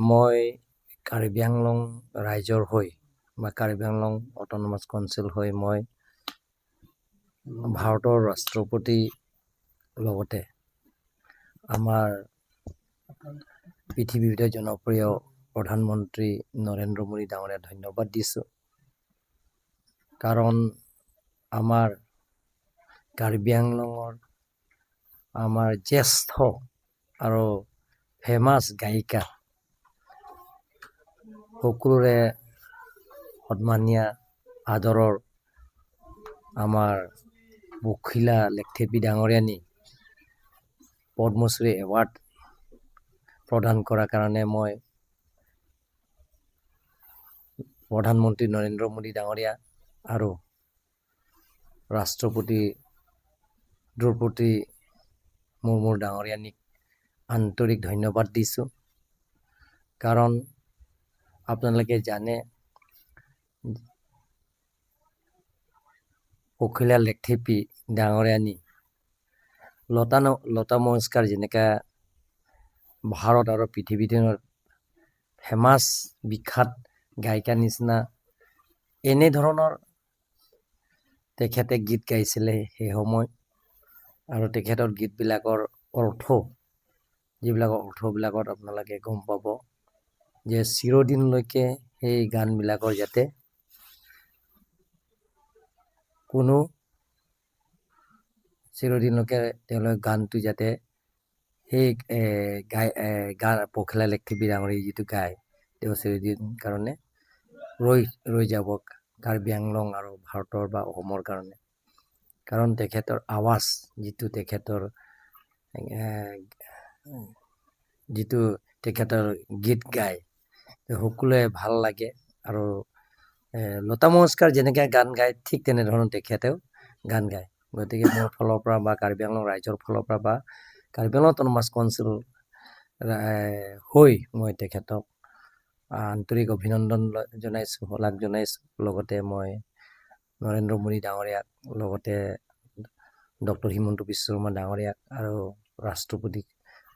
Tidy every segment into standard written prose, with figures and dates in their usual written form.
মই কাৰ্বি আংলং ৰাইজৰ হৈ বা কাৰ্বি আংলং অট'নমাছ কাউন্সিল হৈ মই ভাৰতৰ ৰাষ্ট্ৰপতি, লগতে আমাৰ পৃথিৱীতে জনপ্ৰিয় প্ৰধানমন্ত্ৰী নৰেন্দ্ৰ মোদী ডাঙৰীয়াক ধন্যবাদ দিছোঁ। কাৰণ আমাৰ কাৰ্বি আংলঙৰ আমাৰ জ্যেষ্ঠ আৰু ফেমাছ গায়িকা, সকলোৰে সন্মানীয়া আদৰৰ আমাৰ পখিলা লেখথেপী ডাঙৰীয়ানী পদ্মশ্ৰী এৱাৰ্ড প্ৰদান কৰাৰ কাৰণে মই প্ৰধানমন্ত্ৰী নৰেন্দ্ৰ মোদী ডাঙৰীয়া আৰু ৰাষ্ট্ৰপতি দ্ৰৌপদী মুৰ্মু ডাঙৰীয়ানীক আন্তৰিক ধন্যবাদ দিছোঁ। কাৰণ আপোনালোকে জানে, পখিলা লেখথেপী ডাঙৰীয়ানী লতা মংগেশকাৰ যেনেকৈ ভাৰত আৰু পৃথিৱীখনত ফেমাছ বিখ্যাত গায়িকা নিচিনা, এনেধৰণৰ তেখেতে গীত গাইছিলে সেই সময়। আৰু তেখেতৰ গীতবিলাকৰ অৰ্থ, যিবিলাকৰ অৰ্থবিলাকত আপোনালোকে গম পাব যে চিৰদিনলৈকে সেই গানবিলাকৰ যাতে কোনো চিৰদিনলৈকে তেওঁলোকে গানটো যাতে সেই গাই গান পখিলা লেখথেপী ডাঙৰীয়াই যিটো গায়, তেওঁ চিৰদিন কাৰণে ৰৈ ৰৈ যাব কাৰ্বি আংলং আৰু ভাৰতৰ বা অসমৰ কাৰণে। কাৰণ তেখেতৰ আৱাজ যিটো, তেখেতৰ যিটো তেখেতৰ গীত গায়, সকলোৱে ভাল লাগে। আৰু লতা মংগেশকাৰ যেনেকৈ গান গায়, ঠিক তেনেধৰণৰ তেখেতেও গান গায়। গতিকে মোৰ ফালৰ পৰা বা কাৰ্বি আংলং ৰাইজৰ ফালৰ পৰা বা কাৰ্বি আংলং অট'নমাছ কাউন্সিল হৈ মই তেখেতক আন্তৰিক অভিনন্দন জনাইছোঁ, শলাগ জনাইছোঁ। লগতে মই নৰেন্দ্ৰ মোদী ডাঙৰীয়াক, লগতে ডক্টৰ হিমন্ত বিশ্ব শৰ্মা ডাঙৰীয়াক আৰু ৰাষ্ট্ৰপতিক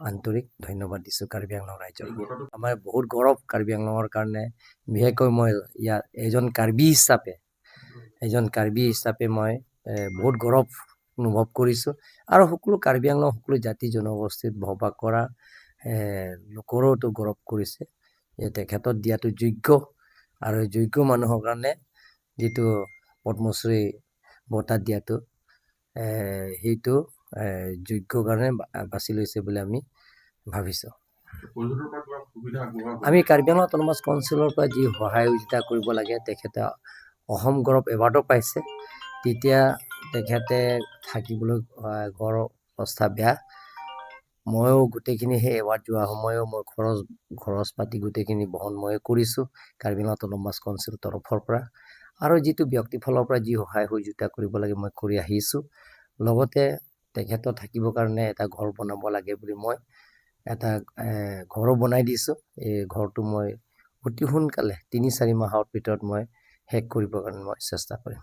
আন্তৰিক ধন্যবাদ দিছোঁ কাৰ্বি আংলং ৰাইজৰ। আমাৰ বহুত গৌৰৱ কাৰ্বি আংলঙৰ কাৰণে। বিশেষকৈ মই ইয়াত এজন কাৰ্বি হিচাপে মই বহুত গৌৰৱ অনুভৱ কৰিছোঁ। আৰু সকলো কাৰ্বি আংলং সকলো জাতি জনগোষ্ঠীত বসবাস কৰা লোকৰোতো গৌৰৱ কৰিছে যে তেখেতক দিয়াটো যোগ্য আৰু যোগ্য মানুহৰ কাৰণে যিটো পদ্মশ্ৰী বঁটা দিয়াটো সেইটো যোগ্য কাৰণে বাছি লৈছে বুলি আমি ভাবিছোঁ। পৰিষদৰ পৰা কিবা সুবিধা আগবঢ়োৱা হ'ব? আমি কাৰ্বি আংলং অট'নমাছ কাউন্সিলৰ পৰা যি সহায় সহযোগিতা কৰিব লাগে, তেখেতে অসম গৌৰৱ এৱাৰ্ডো পাইছে। তেতিয়া তেখেতে থাকিবলৈ ঘৰৰ অৱস্থা বেয়া। ময়ো গোটেইখিনি সেই এৱাৰ্ড যোৱা সময়ো মই খৰচ খৰচ পাতি গোটেইখিনি বহন ময়ে কৰিছোঁ কাৰ্বি আংলং অট'নমাছ কাউন্সিল তৰফৰ পৰা। আৰু যিটো ব্যক্তিৰ ফালৰ পৰা যি সহায় সহযোগিতা কৰিব লাগে, মই কৰি আহিছোঁ। লগতে তেখেতৰ থাকিবৰ কাৰণে এটা ঘৰ বনাব লাগে বুলি মই এটা ঘৰো বনাই দিছোঁ। এই ঘৰটো মই অতি সোনকালে 3-4 মাহৰ ভিতৰত মই শেষ কৰিবৰ কাৰণে মই চেষ্টা কৰিম।